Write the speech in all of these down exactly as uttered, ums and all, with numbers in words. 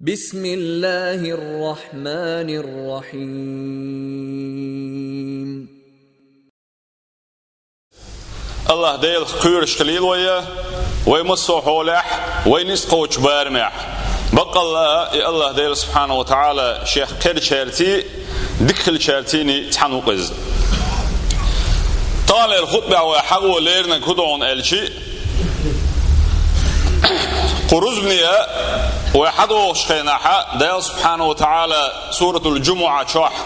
بسم الله الرحمن الرحيم. АллахӀ Делах кхоьруш хилийла вай, вай массо а хьолехь, вай ницкъ кхочу барамехь. Баккъалла а и АллахӀ Дела субхьанаху ва таӀала шех кхерачаьрций, дика хилчаьрцийний цхьаьна ву-кх иза. Таханлера хутбехь вай хьагӀо леринарг хӀун ду хьуна аьлчи, кху рузбане вай хьадогӀучу хенахьа, Дала субхьанаху ва таӀала Суратул-ДжумуӀа чохь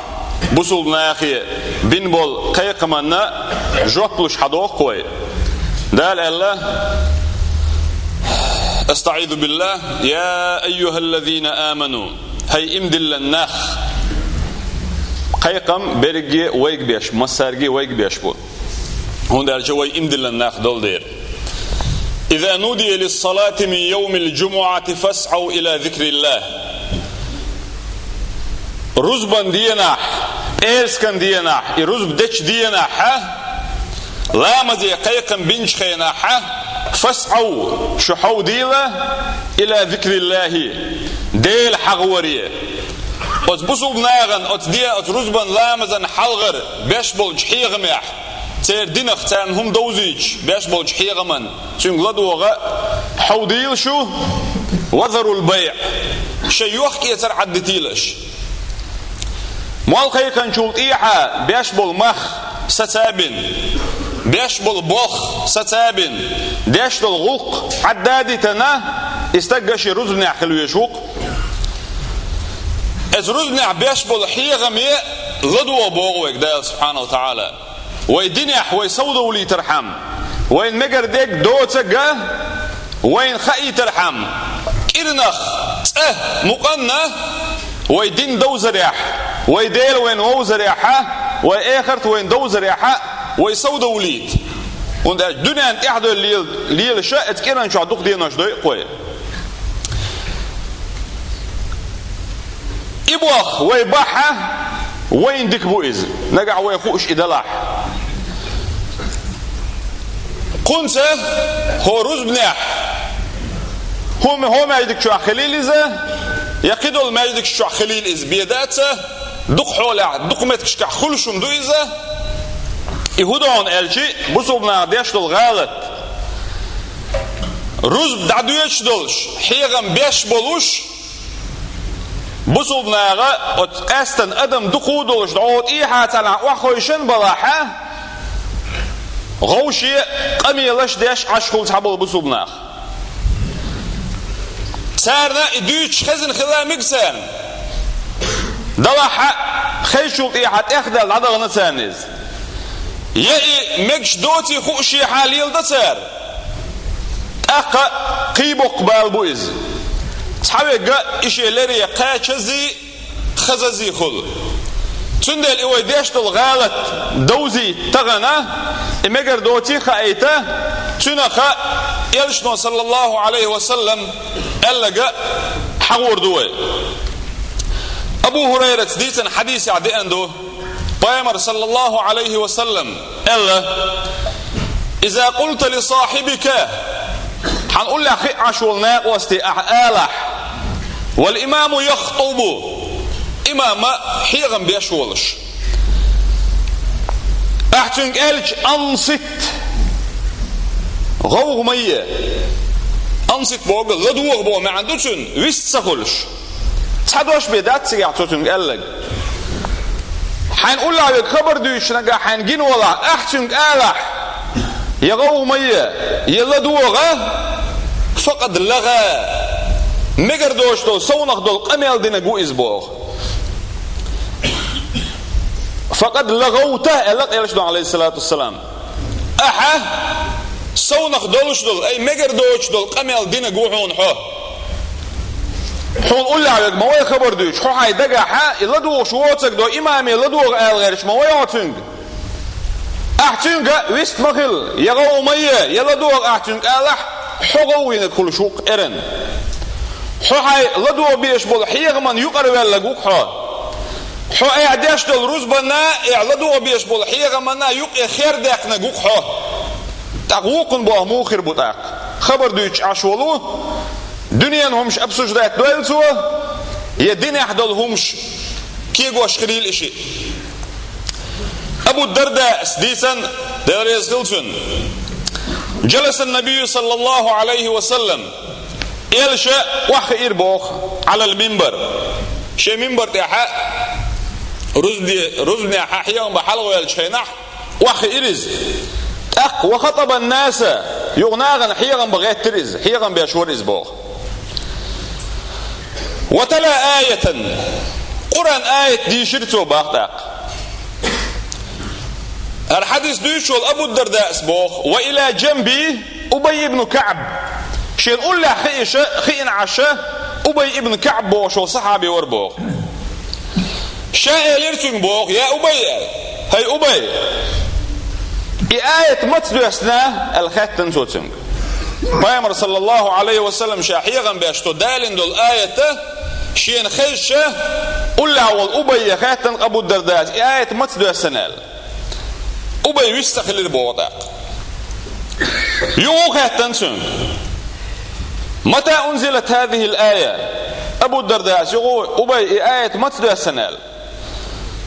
бусулба нахе бина болу кхайкхаманна жоп луш хьадоху вай. Дала аьлла: أستعيذ بالله. يا أيها الذين آمنوا. ХӀай иман диллина нах. Кхайкхам берриге вайга беш, массаьрга вайга беш бу. ХӀунда аьлча вай иман диллина нах долу дела. إذا نودي للصلاة من يوم الجمعة فاسعوا إلى ذكر الله. Рузбан дийнахь, пӀераскан дийнахь, и рузба дечу дийнахьа, ламазе кхайкхам бинчу хенахьа, фасӀав, шу хьовдийла, ила зикриллахи, Дела хьагӀоре. Оцу бусулба нахана оцу де-, оцу рузбан ламазан хьалхара беш болчу хьехамехь, церан динах царна хӀума довзуьйтуш беш болчу хьехаман цуьнга ладогӀа хьовдийла шу, ва зарул байъ, шайн йохк-эцар Ӏаддитийла аша. Мол кхайкханчул тӀехьа беш болу мах саца а бина, беш болу болх саца а бина, деш долу гӀуллакх Ӏадда а дитина, и стаг шен рузбанехь хила везаш ву-кх. Иза рузбанехь беш болу хьехаме ладогӀа боху вайга Дала субхьанаху ва таӀала. Вай динехь вай совдовлийтархьама, вайна мегар дерг доцург а, вайна хаийтархьама, кӀирнах, цӀа, мукъанна, вай дин довзарехь, вай Дела вайна вовзарехьа, вай эхарт вайна довзарехьа, вай совдовлийта. ХӀунда аьлча дуьненна тӀаьхьадевлла лела-, лелаша, оцу кӀиран чохь дукха денош дойу-кх вай. И болх вай бахьа, вайна дика бу иза, нагахь вай хууш и далахь. Кхунца хӀо рузбанехь, хӀума-, хӀо маьждиг чохь хилийла иза, я кхидолу маьждигаш чохь хилийла иза бен дац, дукха хьолехь, дукха меттигашкахь хуьлуш хӀума ду иза. И хӀун ду хьуна аьлчи, бусулба наха деш долу гӀалат. Рузба дӀадоьдуш долуш, хьехам беш болуш, бусулба наха оцу къаьстина адам дукха а долуш, дӀо тӀехьа царна охьахевшина балахьа, гӀовше къамелаш деш Ӏаш хуьлу цхьаболу бусулба нах. Царна и дуьйцуш хезна хила мега царна. Далахьа, хезначул тӀехьа тӀехдаьлла дӀадахана царна иза. Я и мегаш доций хуушехьа леладо цара. ТӀаккха кхин боккха бала бу иза. Цхьаверг и шен лере кхачаззий, хазаззий хуьлу. Цундела и вай деш долу гӀалат довзийта тахана, и мегар доций хаийта, цуьнан хаа Элчано, саллаллаху Ӏалайхи ва саллам, аьлларг хьагӀур ду вай. Абу ХӀурайрас дийцина хьадисехь деана ду, Пайхамар, саллаллаху Ӏалайхи ва саллам, аьлла: «Иза къулта ли сахьибика», хьан уллехь хиъна Ӏаш волу накъостий ахь алахь, «вал имаму яхтубу», имама хьехам беш волуш, ахь цуьнга аьлча: «Ансит», гӀовгӀа ма е. Ансит бохург ладогӀа боху маьӀна ду цуьнан, вист ца хуьлуш. Цхьа дош бен дац цигахь цо цуьнга аьлларг. Хьайна уллехь верг хабар дуьйцуш нагахь хьайна гина волахь, ахь цуьнга алахь: «Я гӀовгӀа ма е, я ладогӀа», факъад лагӀа. Мегар доцуш долу, совнах долу къамел динарг ву иза боху. «Факъад лагӀавта», аьлла-кх Элчано, Ӏалайхиссалату вассалам. Ахьа совнах долуш долу, ай, мегар доцуш долу къамел динарг ву хьуна хьо. Хьуна уллехь верг ма вай хабар дуьйцуш, хьо хьайн дагахьа, и ладугӀуш воцург до, имаме ладогӀа ала гӀерташ ма вай хьо цуьнга. Ахь цуьнга вист ма хила, я гӀовгӀа ма е, я ладогӀа ахь цуьнга алахь, хьо гӀовгӀаниг хуьлуш ву-кх эрна. Хьо хьайн ладогӀа безаш болу хьехаман юкъара ваьлларг ву-кх хьо. Хьо ахь деш долу рузбанна, ахь ладогӀа безаш болу хьехаманна юкъе хер даьккхинарг ву-кх хьо. ТӀаккха вукхун боху муха хир бу тӀаккха? Хабар дуьйцуш Ӏаш волу, дуьненан хӀумаш обсуждать дойла цо, я динехь долу хӀумаш кегош хилийла и шиъ. Абу Дардас дийцина, Дела реза хила цунна: «Джаласа ан-набийю саллаллаху Ӏалайхи ва саллам», элча охьахиира боху, «Ӏалал минбар», шен минбар тӀехь рузбане-, рузбанехь хьехам бан хьалхаваьллачу хенахь, охьахиира иза. ТӀаккха «ва хатаба ан-наса», юха нахана хьехам бан гӀеттира иза, хьехам беш вара иза боху. «Ва тала аятан», Къуръан аят дийшира цо боху тӀаккха. ХӀара хьадис дуьйцуш волу Абу Дардас боху: «Ва ила джанби Убай ибн КаӀб». Шена уллехь хиъна, хиъна Ӏаш Убай ибн КаӀб бохуш волу сахьаби вара боху. Ша элира цуьнга боху: «Я Убай, хӀай Убай, и аят маца доьссина?» аьлла хаьттина цо цуьнга. Пайхамар, саллаллаху Ӏалайхи ва саллам, ша хьехам беш цо далийна долу аят шена хезча, уллехь волу Убайе хаьттина Абу Дардас: «И аят маца доьссина?» аьлла. Убай вист ца хилира боху тӀаккха. Юха хаьттина цуьнга: «Мата унзилат хазихил ая?» Абу Дардас юха: «Убай, и аят маца доьссина?» аьлла.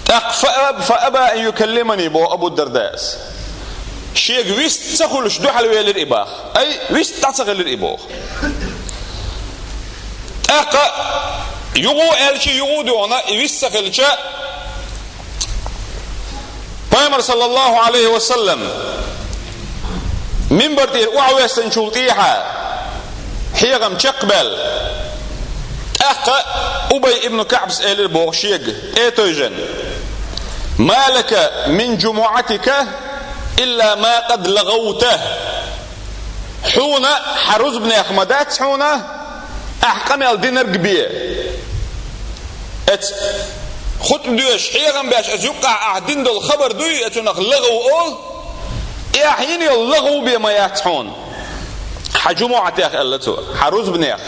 ТӀаккха фа-, фа аба ан юкаллимани боху Абу Дардас. Шега вист ца хуьлуш дуьхьал велира и боху. Ай, вист дӀа ца хилира и боху. ТӀаккха юха аьлча, юха дуьхьал и вист ца хилча, Пайхамар, саллаллаху Ӏалайхи ва саллам, минбар тӀера охьавоьссинчул тӀехьа, хьехам чекхбаьлла, тӀаккха Убай ибн КаӀбас элира боху шега, тӀе а тевжина: «Ма лака мин джумуӀатика илла ма къад лагӀавта». Хьуна хьан рузбанех ма дац хьуна ахь къамел динарг бен. Эца хутба доьшуш, хьехам беш, эца юккъахь ахь дина долу хабар дуй, эцунах лагӀав олу, и ахь йина йолу лагӀав бен ма яц хьуна хьан джумуӀатех, аьлла цо, хьан рузбанех.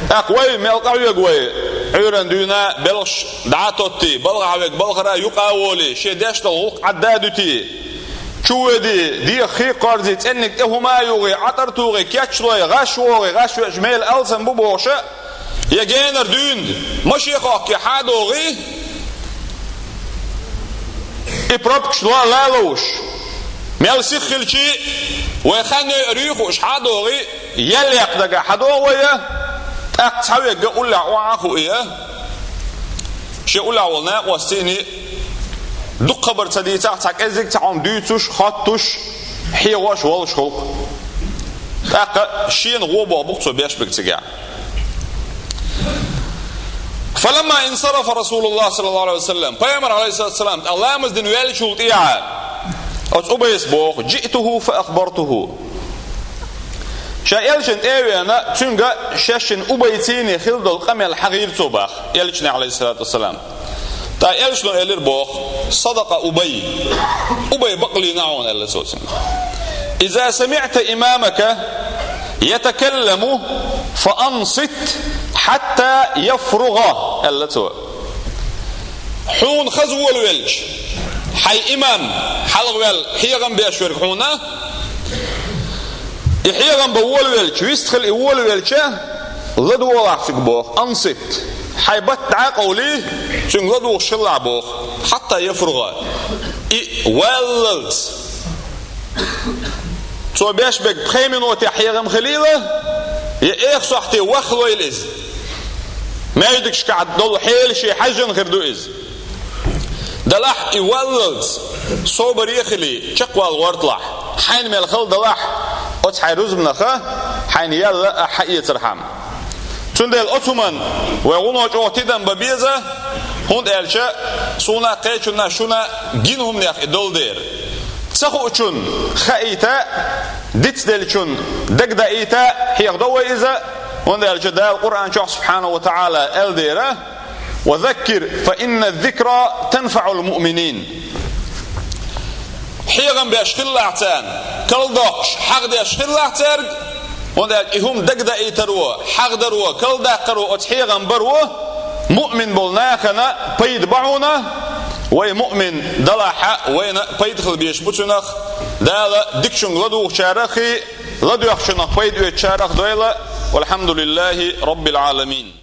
ТӀаккха вай мел къахьоьгу вай, Ӏуьйранна дуьйна белхаш дӀа а тоттий, балхахь верг балхара юкъа а волий, шен деш долу гӀуллакх Ӏадда а дуьтий, чу а воьдий, дегӀах хи а кхорзий, цӀенниг тӀе хӀума а югӀий, Ӏатар а тугӀий, кечлой, гӀаш а вогӀий, гӀаш веача мел алсам бу бохуш а, я генара дуьйна машен хоккхий хьан а догӀий, и пробкаш ло-, лалуш, мел сиха хилчий, вай хан йойур юй хууш хьан а догӀий, ял яккха дагахь хьан догӀу вай, тӀаккха цхьаверг уллехь охьа а хуий, шен уллехь волу накъостий а, дукха хабар ца дийцахь, цхьа кӀеззиг цхьа хӀума дуьйцуш, хоттуш, хьехош волуш хуьлу. ТӀаккха шена гӀо боху бу-кх цо беш берг цигахь. Фаламма инсарафа Расулуллах, саллаллаху Ӏалайхи ва саллам, Пайхамар, Ӏалайхиссалату вассалам, тӀаккха ламаз дина ваьллачул тӀехьа, оцу Убайс боху: «Джиътуху фа ахбартуху». Ша элчанна тӀе а веана, цуьнга шаьшшинна Убайций хилла долу къамел хьахийра цо боху, элчане, Ӏалайхиссалату вассалам. ТӀаккха элчано элира боху: «Садакъа Убай». Убай бакъ лийна хьуна, аьлла цо цуьнга. «Иза самиъта имамака ятакалламу, фа ансит хьатта яфругӀа», аьлла цо. Хьуна хаза волавелча, хьайн имам хьалхаваьлла хьехам беш верг хьуна, и хьехам бан волавелча, вистхила и волавелча, ладогӀалахь цуьнга боху, ансит, хьайн батт дӀа а къовлий, цуьнга ладугӀуш хилалахь боху, хьатта яфругӀа, и валлалц. Цо беш берг пхи минотехь хьехам хилийла, я эха сохьте вахлойла иза. Маьждигашкахь долу хьелаший хьаьжжина хир ду иза. Делахь и валлалц, собаре а хилий, чекхвала гӀорталахь, хьайна мел хала делахь, оцу хьайн рузбанах хьайна яьлла ахь хьаэцархьама. Цундела оцу хӀуманна вай гӀуно чӀогӀа тидам бан беза, хӀунда аьлча суна, кхечунна, шуна гина хӀуманех и долу дела. Ца хуучунна хаийта, дицделлачунна дагадаийта хьехадо вай иза, хӀунда аьлча Дала Къуръан чохь, субхьанаху ва тагӀала, аьлла дела: «Ва заккир, фа инна зикра танфаӀул муъминин». Хьехам беш хилалахь царна, калдоккхуш, хьагӀ деш хилалахь цаьрга, хӀунда аьлча и хӀума дагадаийтаро, хьагӀдаро, калдаккхаро, оцу хьехам баро муъмин болу нахана пайда бан хьуна, вай муъмин далахь а вайна пайда хила безаш бу цунах. Дала дикачуьнга ладугӀучарах а, ладоьгӀучунах пайда оьцучарах а дойла. Валхьамдулиллахи Роббил Ӏаламин.